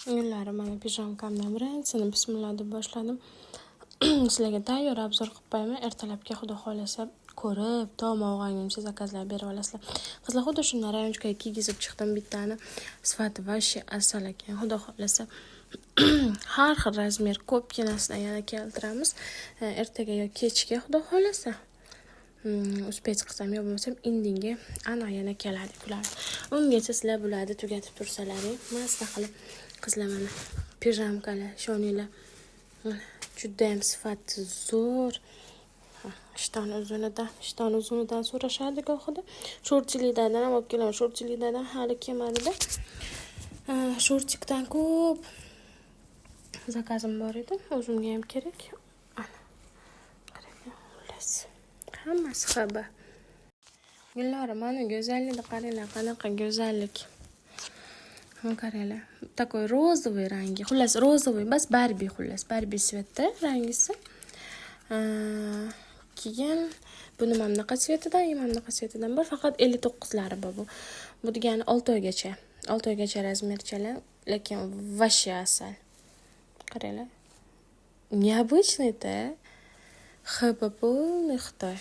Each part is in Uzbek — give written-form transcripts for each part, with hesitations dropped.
Gullari, mana, pijamkamdan birinchisini bismillah deb boshladim. Sizlarga tayyor обзор qilib qo'yaman. Ertalabga, xudo xohlasa, ko'rib, tom olganimcha zakazlar berib olasizlar. Qizlar, xuddi shundan райончика ga kiygizib chiqdim bittani. Sifati вообще asal ekan. Xudo xohlasa, har xil razmer ko'pginasidan yana keltiramiz. Ertaga yo kechga, xudo xohlasa. Успеть qilsam yo bo'lmasam indinga aniq yana keladi bular. Ungacha sizlar bularni tugatib tursalaring, mazza qilib. Qizlar, mana, pijamkalar, ishoninglar. Judayam sifati zo'r. Ishton uzunidan, ishton uzunidan so'rashadi gohida. Шортик lidan ham olib kelaman. Шортик lidan hali kelmadida. Шортик dan ko'p zakazim bor edi. O'zimga ham kerak. Ana. Qaranglar, xullas. Hammasi HB. Gullari, mana, go'zallikni qaranglar, qanaqa go'zallik. Qaranglar. Такой розовый rangi. Xullas, розовый emas, Барби xullas, Барби цвет da rangisi. Keyin buni mana bunaqa цвет idan, mana bunaqa цвет idan bor, faqat 59lari bor bu. Bu degani 6 oygacha. 6 oygacha razmerchalar, lekin вообще asal. Qaranglar. Необычный-da. ХБ, полный Xitoy.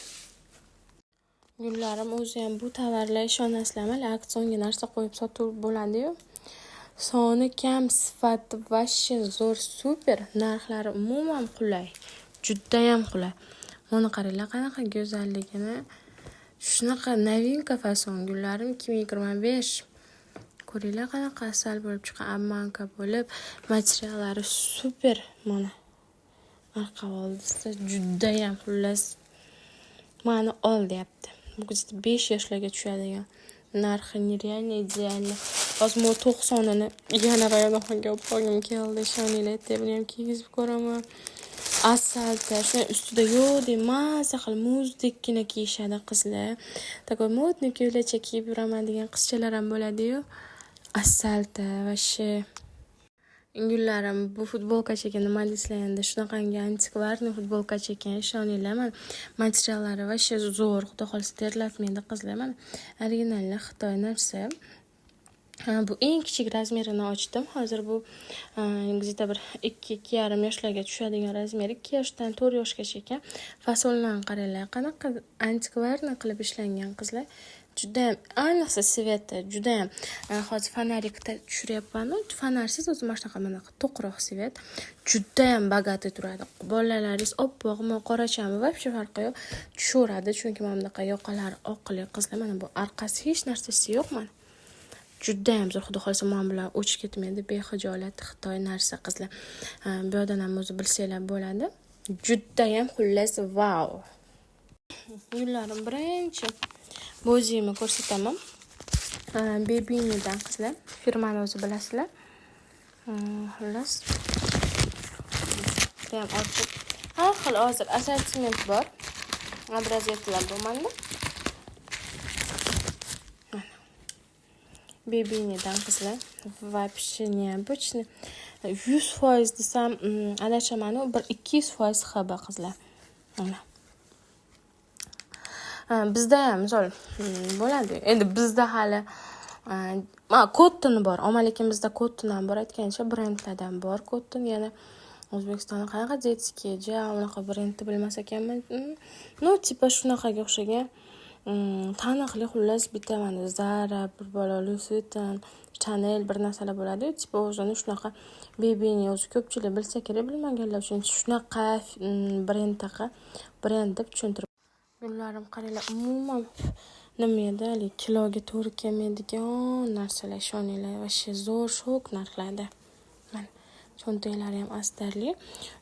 Gullarim, o'zi ham bu tovarlar, ishonasizlarmi, auksionga narsa qo'yib sotib bo'ladi-yu. Soni kam, sifati вообще zo'r, super. Narxlari umuman qulay. Judayam qulay. Mana, qaranglar, qanaqa go'zalligini. Shunaqa новинка fason, gullarim, 2025. Ko'ringlar, qanaqa asal bo'lib chiqqan, обманка bo'lib, materiallari super mana. Orqa oldisi judayam, xullas, mani ol deyapti. Bu где-то 5 yoshlarga tushadigan. Narxi нереально идеально. Hozir bu 90ini yana Rayonxonga olib borgim keldi. Ishoninglar, ertaga buni ham kiygizib ko'raman. Asalda shuni ustida yo'q deb maza qilib muzdekkina kiyishadi qizlar. Такой модный ko'ylakcha kiyib yuraman degan qizchalar ham bo'ladi-yu. Asalda вообще. Gullarim, bu futbolkachaga nima deysizlar endi? Shunaqangi антикварный futbolkacha ekan, ishoninglar, mana, materiallari вообще zo'r. Xudo xohlasa, terlatmaydi, qizlar, mana. Originalli Xitoy narsa. Bu eng kichik razmerini ochdim. Hozir bu где-то bir 2, 2,5 yoshlarga tushadigan razmer. 2 yoshdan 4 yoshgacha ekan. Fasonlarni qaranglar, qanaqa антикварный qilib ishlangan, qizlar. Judayam, ayniqsa цвет i judayam. Hozir фонарик da tushiryapman-u, fonarsiz o'zi mana shunaqa, bunaqa to'qroq цвет. Judayam богатый turadi. Bolalaringiz oppog'mi, qorachami, вообще farqi yo'q. Tushaveradi, chunki mana bunaqa yoqalari oqli, qizlar. Mana bu orqasi hech narsasi yo'q mana. Judayam zo'r, xudo xohlasa, mana bular o'chib ketmaydi. Bexijolat Xitoy narsa, qizlar. Bu yoqdan ham o'zi bilsanglar bo'ladi. Judayam, xullas, vau. Gullarim, birinchi bozimni ko'rsataman. Bebinidan, qizlar. Firmani o'zi bilasizlar. Xullas. Ham ochib. Har xil hozir assortiment bor. Образец lar bu manda. Mana. Bebinidan, qizlar. Вообще необычный. 100% desam, adashaman, bir 200% HB, qizlar. Mana. Bizda ham misol bo'ladi. Endi bizda hali Cotton bor. Ammo lekin bizda Cotton ham bor, aytgancha, brendlardan bor Cotton yana. O'zbekistonda qanaqa детский ja unaqa brendni bilmas ekanman. Ну, типа shunaqaga o'xshagan taniqli, xullas, bitta mana Zara, bir balo Louis Vuitton, Chanel bir narsalar bo'ladi-yu, типа o'zini shunaqa Bebini o'zi ko'pchilik bilsa kerak, bilmaganlar uchun shunaqa brenddaqa brend deb tushuntirib. Gullarim, qaranglar, umuman nima edi, haligi kiloga to'g'ri kelmaydigan narsalar, ishoninglar, вообще zo'r, shok narxlarda. Mana, cho'ntaklari ham astarli,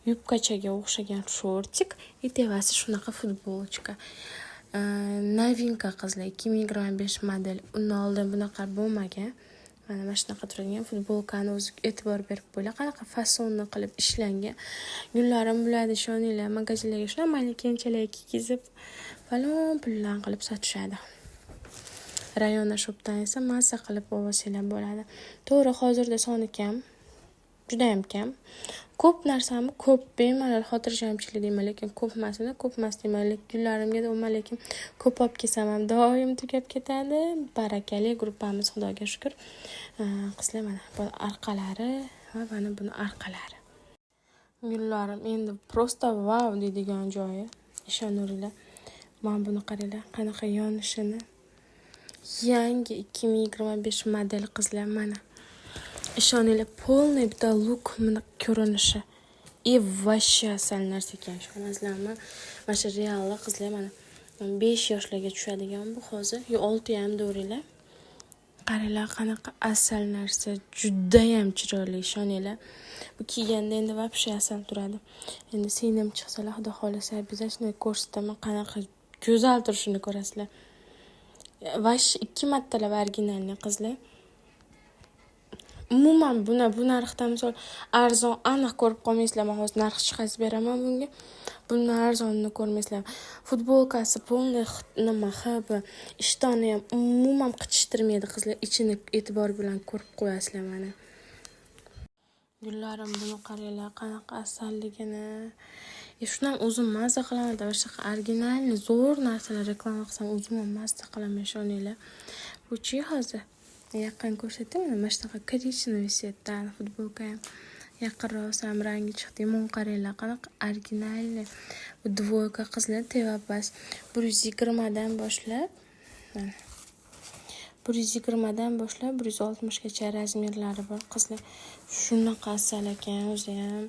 yubkachaga o'xshagan шортик и tepasi shunaqa futbolочка. Новинка, qizlar, 2025 model. Undan oldin bunaqa bo'lmagan. Mana shunaqa turadigan futbolkani o'zi e'tibor berib qo'yinglar, qanaqa fasonni qilib ishlangan. Gullarim, bularni, ishoninglar, magazinlarga shunaqa manekenchalarga kiygizib, falon puldan qilib sotishadi. Rayona shopdan esa mazza qilib olsanglar bo'ladi. To'g'ri, hozirda soni kam, judayam kam. Ko'p narsami ko'p, bemalol xotirjamchilik deyman, lekin ko'p emasini ko'p emas deyman. Gullarimga umuman lekin ko'p olib kelsam ham doim tugab ketadi. Barakali gruppamiz, Xudoga shukur. Qizlar, mana bu orqalari Va mana buni orqalari. Gullarim, endi просто vau deydigan joyi. Ishonaveringlar. Mana buni qaranglar, qanaqa yonishini. Yangi 2025 model, qizlar, mana. Ishoninglar, полный bitta лук buni ko'rinishi. И вообще asal narsa ekan, ishonasizlarmi? Mana shu realda, qizlar, mana 5 yoshlarga tushadigan bu hozir. Yo 6 ham deveringlar. Qaranglar, qanaqa asal narsa, judayam chiroyli, ishoninglar. Bu kiyganda endi вообще asal turadi. Endi singlim chiqsalar, Xudo xohlasa, обязательно ko'rsataman, qanaqa go'zal turishini ko'rasizlar. Вообще ikki martalab оригинальный, qizlar. Umuman buni bu narxda, misol, arzon aniq ko'rib qolmaysizlar. Men hozir narx chiqazib beraman bunga. Bundan arzonini ko'rmaysizlar. Futbolkasi полный nima ХБ, ishtoni ham umuman qichishtirmaydi, qizlar. Ichini e'tibor bilan ko'rib qo'yasizlar mana. Gullarim, buni qaranglar, qanaqa asalligini. E, shundan o'zim mazza qilaman. Mana shunaqa оригинальный zo'r narsalar reklama qilsam, o'zim ham mazza qilaman, ishoninglar. Buchi hozir yaqin ko'rsatay, mana shunaqa коричневый цвет dan futbolka ham yaqinroq olsam, rangi chiqdi. Mana qaranglar, qanaqa оригинальный. Bu двойка, qizlar, tevapas 120 dan boshlab, mana, 120 dan boshlab 160 gacha размер lari bor, qizlar. Shunaqa asal ekan o'ziyam.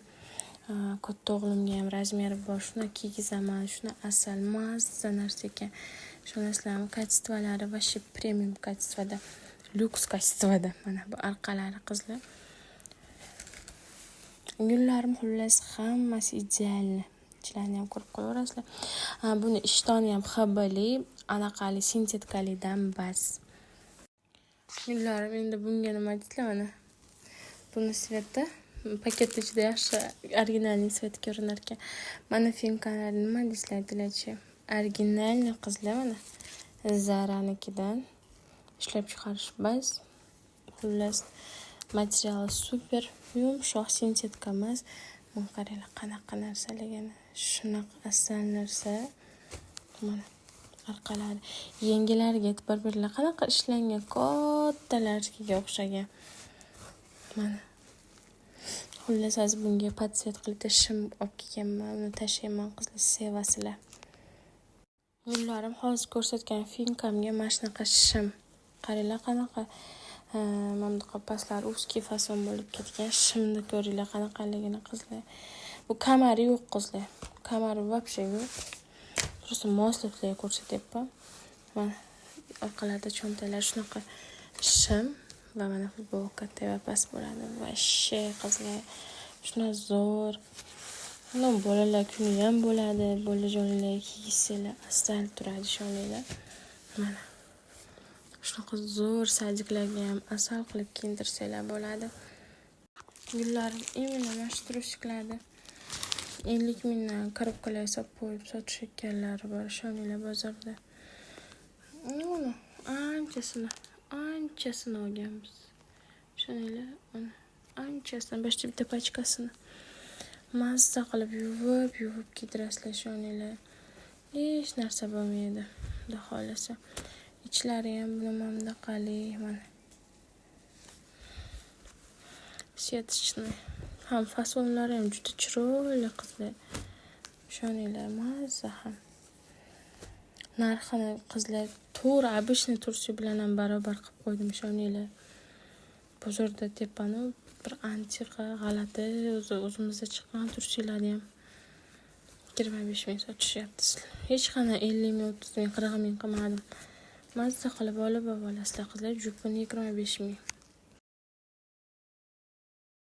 Katta o'g'limga ham размер i bor, shuni kiygizaman. Shuni asal, mazza narsa ekan, ishonasizlarmi? Качество lari вообще премиум качество da, lyuks качество da. Mana bu orqalari, qizlar. Gullarim, xullas, hammasi идеальный. Ichlarini ham ko'rib qo'yaverasizlar. Buni ishtoni ham ХБ li, anaqali, sintetikalidan bas. Gullarim, endi bunga nima deysizlar? Mana buni цвет i paketda ichida yaxshi, оригинальный цвет ko'rinar ekan. Mana finkalar, nima deysizlar, aytinglarchi? Оригинальный, qizlar, mana Zaranikidan ishlab chiqarish bas. Xullas, materiali super yumshoq, sintetika emas. Mana qaranglar, qanaqa narsaligini. Shunaqa asal narsa. Mana orqalari, yengilariga e'tibor beringlar, qanaqa ishlangan, kattalarnikiga o'xshagan. Mana, xullas, hozir bunga под цвет qilib shim olib kelganman, uni tashlayman, qizlar, sevasizlar. Gullarim, hozir ko'rsatgan finkamga mana shunaqa shim. Qaranglar, qanaqa mana bunaqa pastlari узкий fason bo'lib ketgan. Shimni ko'ringlar qanaqaligini, qizlar. Bu kamari yo'q, qizlar, kamari вообще yo'q, просто moslab sizlarga ko'rsatyapman. Mana orqalarida cho'ntaklar, shunaqa shim va mana futbolka tevapas bo'ladi. Вообще, qizlar, shunaqa zo'r. Ну, bolalar kuni ham bo'ladi, bolajonlarga kiygizsanglar, asal turadi, ishoninglar. Mana shunaqa zo'r, садик larga ham asal qilib kiyintirsanglar bo'ladi. Gullarim, именно mana shu трусик larni 50 mingdan коробка larga solib qo'yib sotishayotganlari bor, ishoninglar, bozorda. Uni anchasini, anchasini olganmiz, ishoninglar. Uni anchasini, почти bitta pachkasini mazza qilib yuvib yuvib kiydirasizlar, ishoninglar, hech narsa bo'lmaydi, xudo xohlasa. Ichlari ham nima bunaqali, mana, сеточный ham, fasonlari ham juda chiroyli, qizlar, ishoninglar, mazza ham. Narxini, qizlar, to'g'ri обычный трусы bilan ham barobar qilib qo'ydim, ishoninglar. Bozorda tepani bir antiqa, g'alati, o'zi o'zimizda chiqqan трусы larni ham 25 ming sotishyapti. Hech qanday 50 ming, 30 ming, 40 ming qilmadim. Mazza qilib olib olasizlar, qizlar, jupini 25 ming.